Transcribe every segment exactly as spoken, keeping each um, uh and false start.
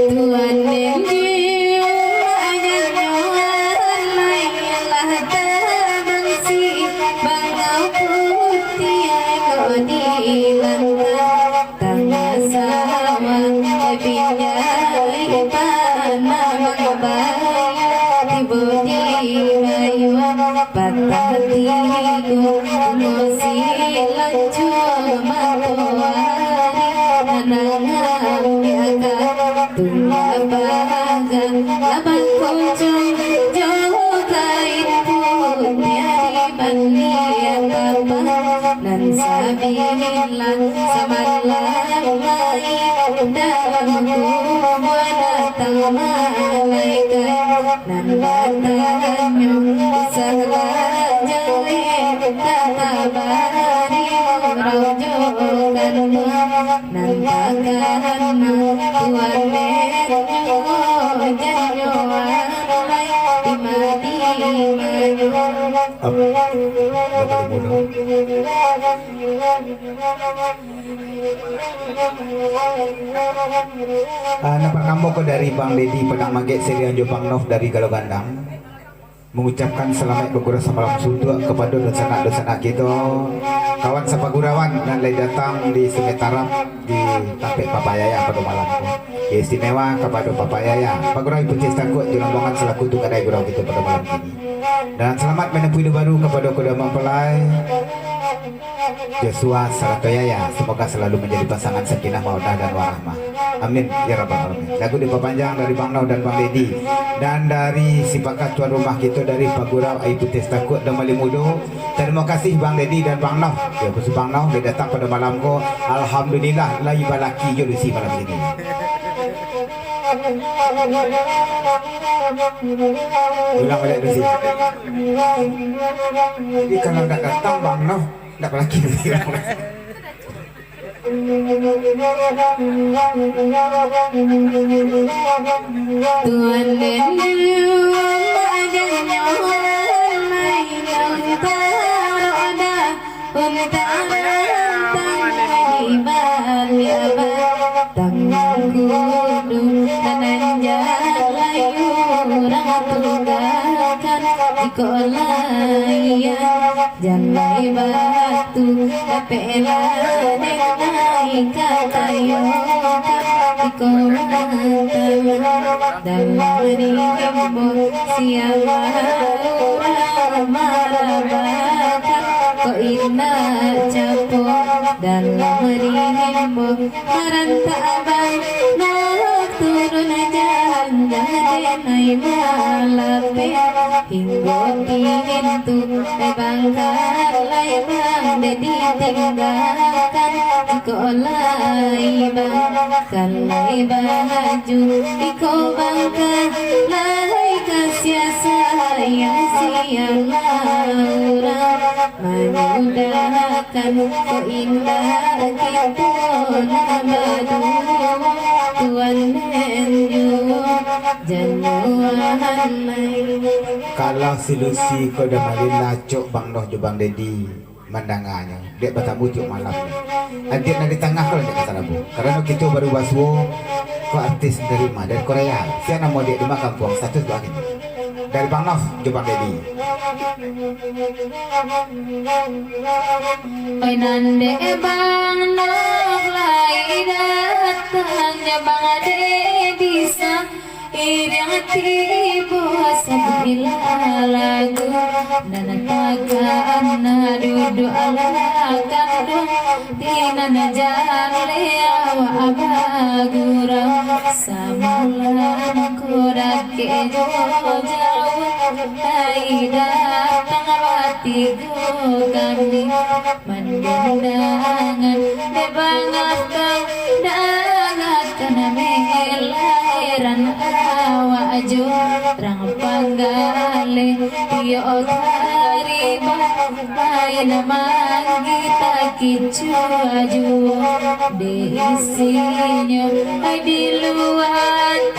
Tuan Dendi, umak janyoan, mailah tabang si bangau putiah ko di lantang tangah sawah, pinjai panah mangabaya, tibo di bayuang patah tigo, musi lanjua matoari, anang ambiakan tunggak paga, labang kocong jo kain putiah, di baliak papan nan sabilah, samalam lai dalam kubua datang malaikat nan batanyo, kisahlah jauah, tak tabari urang jo kanduang, nan takana Tuan Dendi, janyoan lai di ma-, di manyo. Ap-, Bapak Ibu, no? Ah, nan partamo ko dari Bang Dedi Padang Magek, sirian jo Bang Nov dari Galo Gandang, mangucapkan salamaik bagurau samalam suntuak kapado dunsanak-dunsanak kito, kawan sapagurauan nan lai datang di Sungai Tarab, di tampek Papa Yaya pado malam ko. Yo, istimewa kapado Papa Yaya, Pagurau Iputis Takuak jo rombongan salaku tungganai gurau kito pado malam kini. Dan salamat manempuh iduik baru kapado kodama mempelai, Joshua sarato Yaya. Semoga selalu manjadi pasangan sakinah, mawadah, dan warahmah. Amin, ya rabbal alamin. Lagu dipapanjang dari Bang Noh dan Bang Dedi. Dan dari si pakat tuan rumah kito dari Pagurau Ai Putih Takuak dan Mali Mudo. Tarimo kasih Bang Dedi dan Bang Noh. Yo, khusus Bang Noh, lah datang pado malam ko. Alhamdulillah, lai balaki jo Lucy malam kini. Ulang baliak, Lucy. Jadi, kalau ndak datang Bang Noh, ndak balaki Lucy. Tuan Daniel, adanya main unta roda, unta rantang di baliak batang kudu, nan jalai urang tunggakan, iko lai jalai batu, dapeklah dek nai katayokan, iko batang dalam rimbo, sia urang marabakan, ko indak capo dalam rimbo, marantak abang nak turun jan jadi nai malapeh. Hinggo pintu bangkalai bang dek ditinggakan, iko lai bangkalai baju, iko bangkalai ka sia sayang, sialah urang manyudahkan, ko indak kito nan baduo, Tuan den juo. Kalau si Lucy ko dah malin lacok Bang Noh jo Bang Dedi mandanganyo, dek batamu tiok malam ni. Adiak nan di tangah ko lah dek ka talabu. Karano kito baru basuo ko artis dari ma, dari Korea. Sia namo diak di ma kampuang, status baa kini? Dari Bang Noh jo Bang Dedi. Oi nan dek Bang Noh lai datang, jo Bang Dedi sa- Iriang tibo sabilah lagu, nan takana duduak lah kanduang, di nan jaleh awak bagurau. Samalam ko dakek jo jauah, lai datang batigo kami. Mandangan dek bangah kau, dangakan meleran awak jo rang panggaleh tiok tariba, main manggih takicua juo. Dek isinyo di lua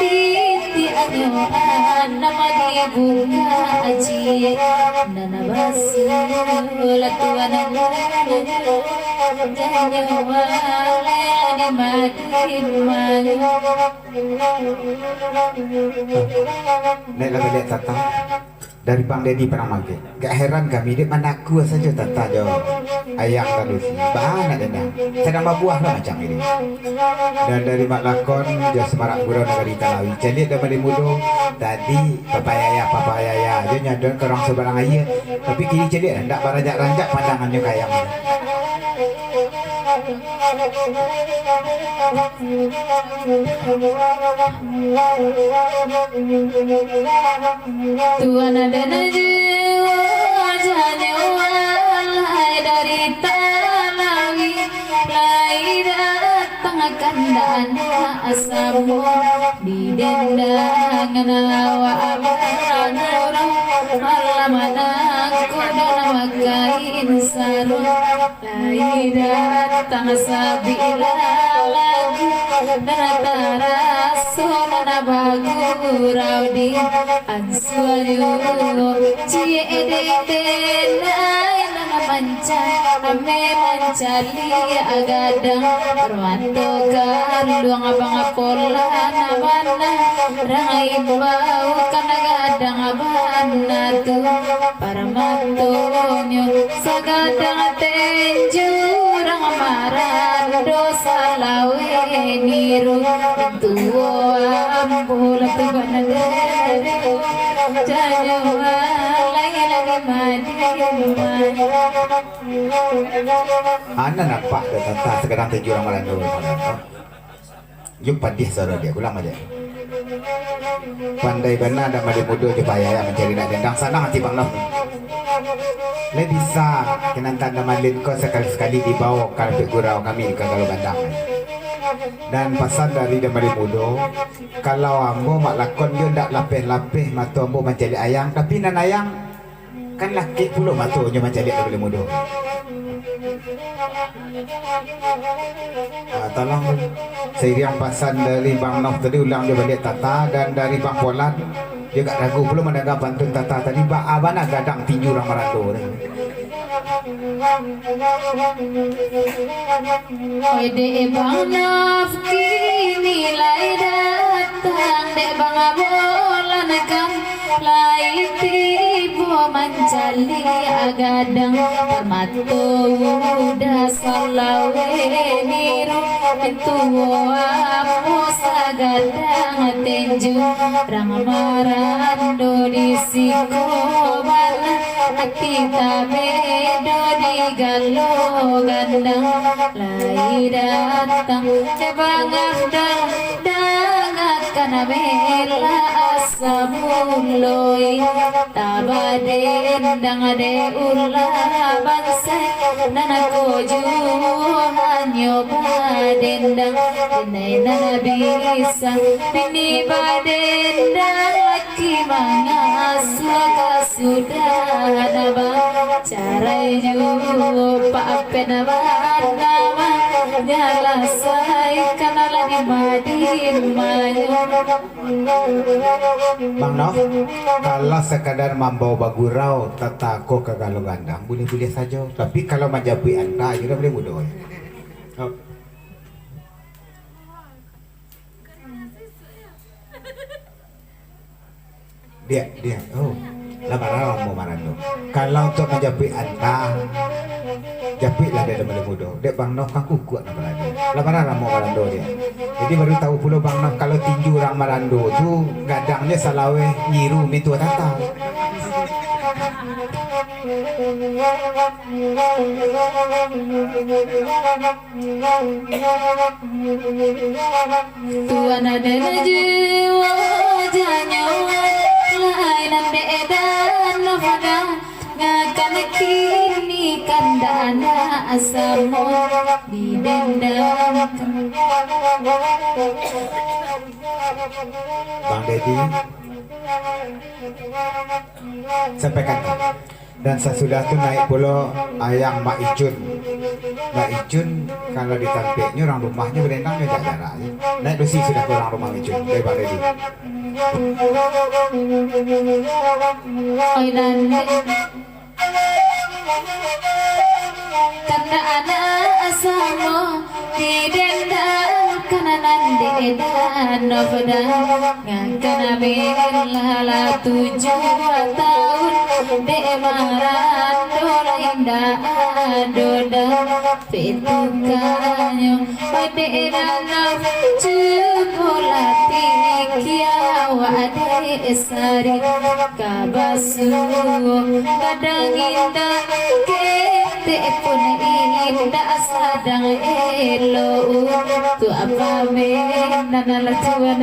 titik Nyo anak dibuka aji, nana basuh lah tuan anak. Janyo walai lah di mati mayo. Nek lah baliak tatang dari Bang Dedi Padang Magek. Gak heran kami, dek manakua sajo Tata jo Ayang tadi. Baa nak dendam. Sadang babuah lah macam ini. Dan dari Mak Lakon jo Samarak Gurau Nagari Talawi. Caliak dah bali mudo. Tadi papayaya, papayaya ajo nyadon ka urang sabalang aia. Tapi kini caliak dah, ndak baranjak-ranjak pandangannyo ka Ayang. Tuan aden aji wajahnyo walai dari Talawi, lai datang kandak anak samo, didendangan awak abang urang, malam anak kudo nan bakain sarung. Lai datang sabilah lagu, nan taraso nan bagurau di ansuanyo. Ciek dek denai nan manca-, ame mancaliak gadang, parmato kanduang abang polan bana, rang imbau kana gadang bana tu. Parmatonyo sagadang tenju, rang marando salaweh niru. Tuo ambo lah tu bana dere, janyo alai lagi mandi. Ana nampak dek Tata sagadang tenju rang marando. Yo padih suaro dia, ulang baliak. Pandai bana Damaling Mudo jo Payah mancari nak dendang, sanang ati Bang Noh. Lai bisa kinantan Damaling ko sakali-sakali dibawo ka lapek gurau kami ka Galo Gandang. Dan pasan dari Damaling Mudo, kalau ambo Mak Lakon jo ndak lapeh-lapeh mato ambo mancaliak Ayang, tapi nan Ayang Kan lakek pulo matonyo mancaliak Damaling Mudo. Ah, tolong, sairiang pasan dari Bang Noh tadi, ulang jo baliak Tata, dan dari Bang Polan, dia agak ragu pulo mandanga pantun Tata tadi, baa bana gadang tinju rang marando tadi. Oi dek Bang Naf, kini lai datang dek Bang Bolan kan, lai tibo mancaliak gadang, parmato udah salaweh niru, tuo ambo sagadang tenju, rang marando di siko bana. Ati tabedo di Galo Gandang, lai datang dek Bang Afdal, dangakan bela asa muloi. Tabadendang dek ulah bansaik, nan ko juo hanyo badendang, inai nan bisa bini badendang. Ki mangasuah ka sudah naba, carai juo papen naba, naba nyalasaikan lah di Madinah. Bang Noh, kalau sakadar mambawa bagurau Tata ko ka Galo Gandang, buliah-buliah sajo. Tapi kalau manjapuik anta, iyo dah buliah mudo. Oh. Diak, diak. Oh, lah bara ambo marando. Kalau untuak manjapuik anta, japuiklah dek Damaling Mudo. Dek Bang Noh kan kukuak nan barani. Lah bara ambo marando diak. Jadi baru tahu pulo Bang Noh kalau tinju urang marando tu gadangnyo salaweh nyiru mintuo Tata. Tuan aden aji wajahnyo, lai nan dek edan no padang, ngakan kini kandak anak samo didendangkan. Bang Dedi, sampaikan. Dan sasudah tu naik pulo ayang Mak Icun. Mak Icun, kalau di tampeknyo, urang rumahnyo badendang jo jarak-jarak se. Naik dusi sudah ko urang rumah Mak Icun, dari Bang Dedi. Oi, nan kandak anak samo, didendangkan nan dek dano pedang. Ngangkan ameh lah, lah tujuah tahun, dek marando lah indak ado doh. Petukanyo, dek dano cubo lah tinggi awak dek sari. Ka basuo gadang indak, ketek pun indak, sadang elok. Tu apo meh nan lah tuan,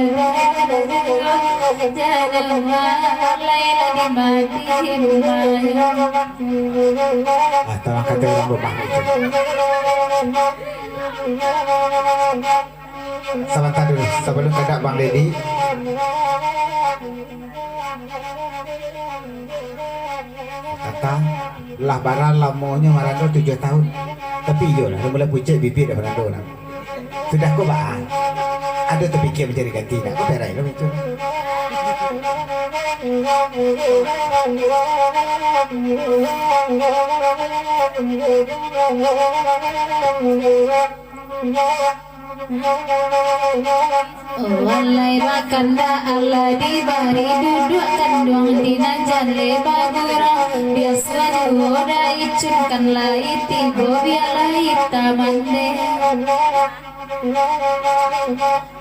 jangan malai lah di mati mayo. Ah, tolong kato urang rumah itu. Sabanta dulu, sabalum kadak Bang Dedi. Kata, lah bara lamonyo marando tujuah tahun. Tapi iyolah, lah mulai pucek bibik dah marando lah. Sudah ko baa? Ado tapikia mancari ganti, nak ko perai lah itu. Oh, alai bakandak alah dibari, duduak kanduang di nan jan lai bagurang. Biaso juo Daicun kan lai tibo, bia lai tamande.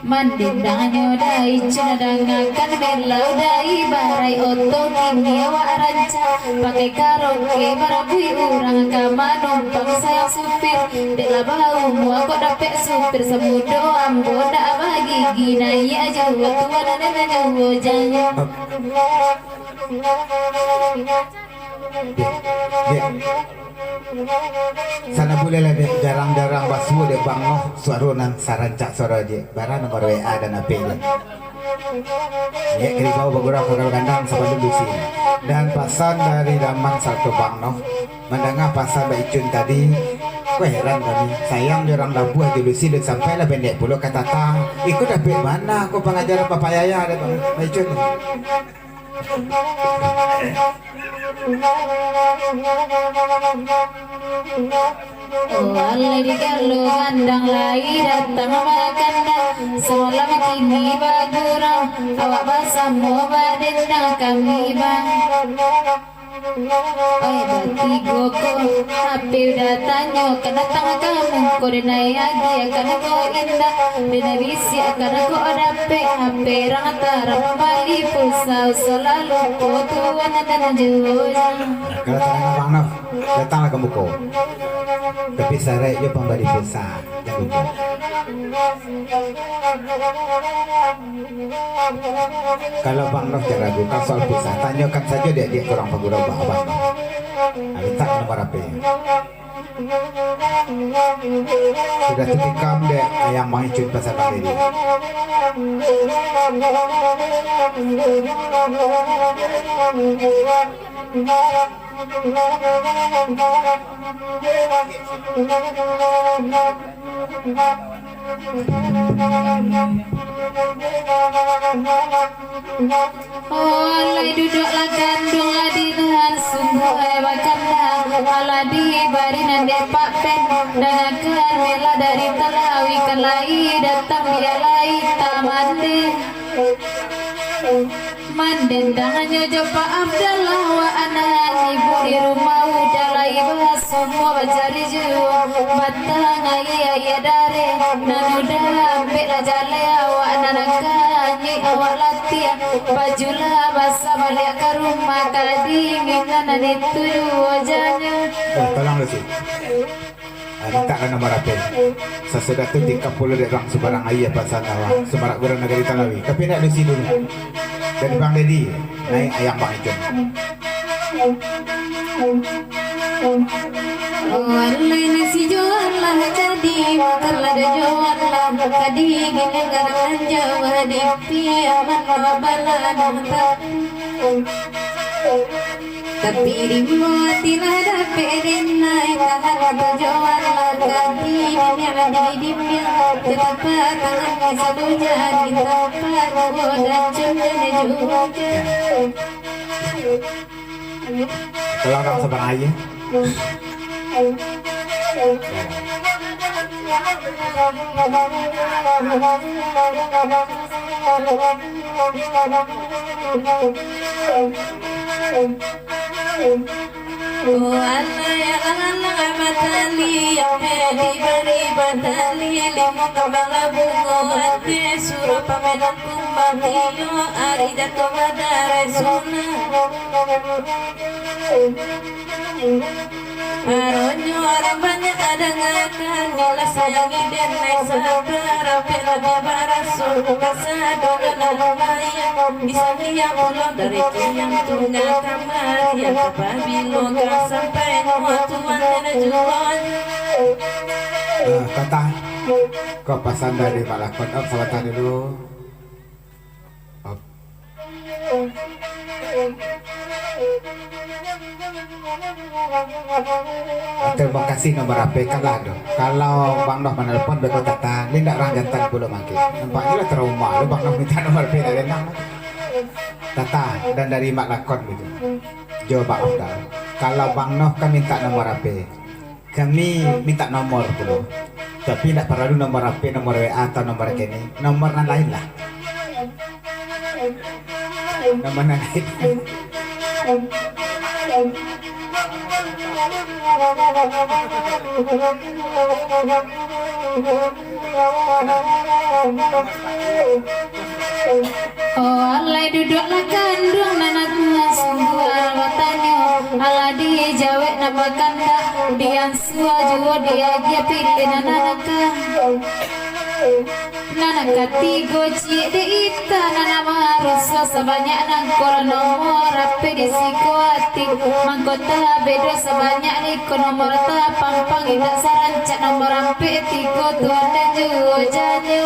Mandendangnyo Daicun, dangakan melau dai barai oto kini awak rancak. Pakai karaoke barabuik urang ka manumpang sayang supir. Dek lah baumua kok dapek supir samudo ambo, ndak bagigi naiak juo tuan nan juo janyo. Dek, dek. Sana buliahlah, dek, jarang-jarang basuo dek Bang Noh, suaro nan sarancak suaro dek. Bara nomor W A dan H P dek. Dek, karibau bagurau ka gandang sabalun dusi. Dan pasan dari Daman sarato Bang Noh, mandanga pasan Bang Icun tadi, ko heran kami. Sayang jo urang labuah jo dusi, dan sampailah pendek pulo ka tata. Iko dapek mana ko pangajaran bapayah dek Bang, Bang Icun? Oh, alai digalo gandang lai datang bakandang, samalam kini bagurau, awak basamo badendang kami, Bang. Oi, batigo ko, ape udah tanyo, ka datang ka muko, den ai agiah, ka nako indak, den ai bisiak, ka nako dapek, ape rang tarang mambali pulsa, usah lalu ko tuan nan juo. Kalau tarang abang Naf, datanglah ka muko. Tapi saraik jo pambali pulsa, jan lupo. Kalau Bang Noh jan ragu, ka soal pulsa, tanyokan sajo diak-diak ka urang pagurau ba abang Noh. Nah, mintak nomor H P. Sudah tatikam dek ayang Bang Icun pasan Bang Dedi. Oh, alai duduak lah ganduang lah dinahan, sungguah ai bakandang, alah dibari nan dek Pak Pen, dangakan melah dari Talawi, kan lai datang bia lai tamande. Mandendangnyo jo Pak Abdallah, wak anahan ibu di rumah udah lai basumua bacari juo. Batang aia, aia dareh, nan udah ampek lah jaleh, awak nan kanyuik, awak latiah, baju lah basah, baliak ka rumah kadinginan, nan itu juo janyo. Eh, tolong lu, Cik. Ah, mintak ka nomor H P. Sasudah tu, tikam pulo dek urang Sumbarang Aia, pasan awak Sumarak Gurau Nagari Talawi. Tapi nak dusi dulu. Dari Bang Dedi, naik ayang Bang Icun. Oh, alai nasi Johan lah jadi, makan lado Johan lah tadi, gini garang jauah di piaman, mabala dah tak. Tapi dibuatilah dapek denai, tahan tujuan lah kati, minyak di dinding, tatapak tangan di saluja, di tapak dua dan cun dan juga. Kalau orang sabarang aja. Oh, alah, ya alah, batali, yang pedi bari batali, limo kambang bungo ate, surah pamenang kumbang iyo, ari jatuh badarai sunah. Aronyo urang banyak adangakan, ilah sayangi denai sabar, rapek labiah baraso, kasadonyo lah lumayan, di saliang pulo dari tiang tungga kamarian, apabilo ka sampai nyo tuan dan juo. Ah, Tata, ko pasan dari Mak Lakon, om, sabatang dulu. Om. Terima kasih nomor H P kan lah tu. Kalau Bang Noh manelpon beko Tata, ni ndak urang jantan pulo mangke. Nampaknyo lah trauma lo Bang Noh minta nomor H P dari Nang. Tata, dan dari Mak Lakon gitu. Jo Bang Afdal. Kalau Bang Noh kan minta nomor H P. Kami minta nomor pulo. Tapi indak paralu nomor H P, nomor W A, atau nomor rekening. Nomor nan lain lah. Nomor nan lain. Oh, alai duduaklah kanduang nan aku sungguah batanyo. Alah dijawek nan bakandak, diansua juo diagiah pilih nan nakah. Nan katigo ciek di ita nan maruso sabanyak nangko lah nomor H P di siko ati. Mangko tabedo sabanyak niko nomor tapampang indak sarancak nomor H P tigo tuan dan juo janyo.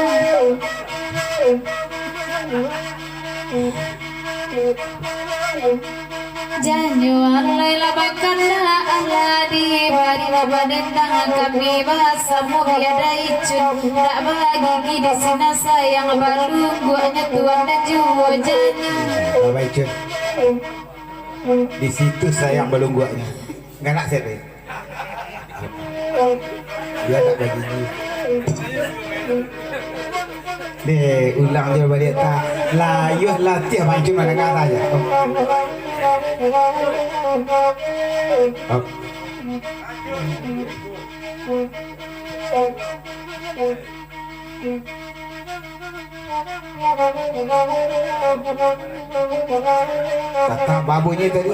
Janyo alai lah bakandak, alah dibari lah badendang, kami basamo biadai cun, dak bagigi di sinan sayang balungguaknyo tuan dan juo janyo. Baik, Cun. Di situ sayang balungguaknyo. Galak siapa? Dia tak bagigi. Deh, ulang je baliak tak. Layuah latiah mancung mandanga saja. Oh. Datang babunyi tadi.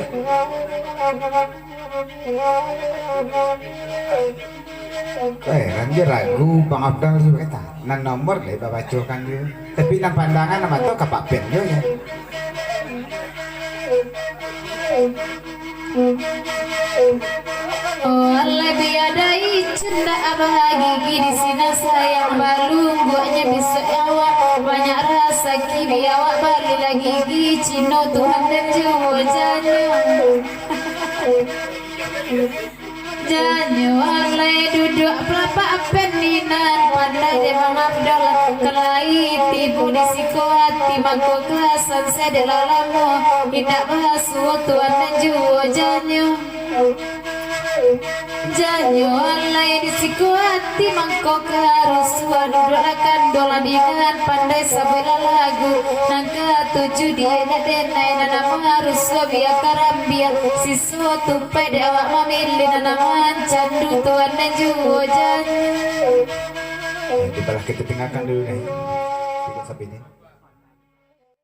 Eh, kan dia ragu, Bang Afdal juga kata. Nan nomor lah babacokan dia. Tapi nan pandangan nama tu kapak pen dia ya. Oh, alai biadai cun dak bagigi di sinan sayang balungguaknyo bisuak awak banyak rasaki biawak bali lagi gigi Cino Tuhan dan juo janyo. Janyo alai duduak palapak pen inan pandai dek Bang Afdal kalai tibo di siko ati mangko kasan sadek lah lamo indak basuo Tuhan dan juo janyo. Janyo alai di siko ati mangko karusuah duduak lah kanduang lah dingan pandai sabuik lah lagu nan katuju di enek denai nan marusuah biak karambia. Suo tupai dek awak mamilih nan mancandu Tuhan dan juo janyo. Eh, dibalah kita tinggalkan dulu nih. Tidak sampai ini.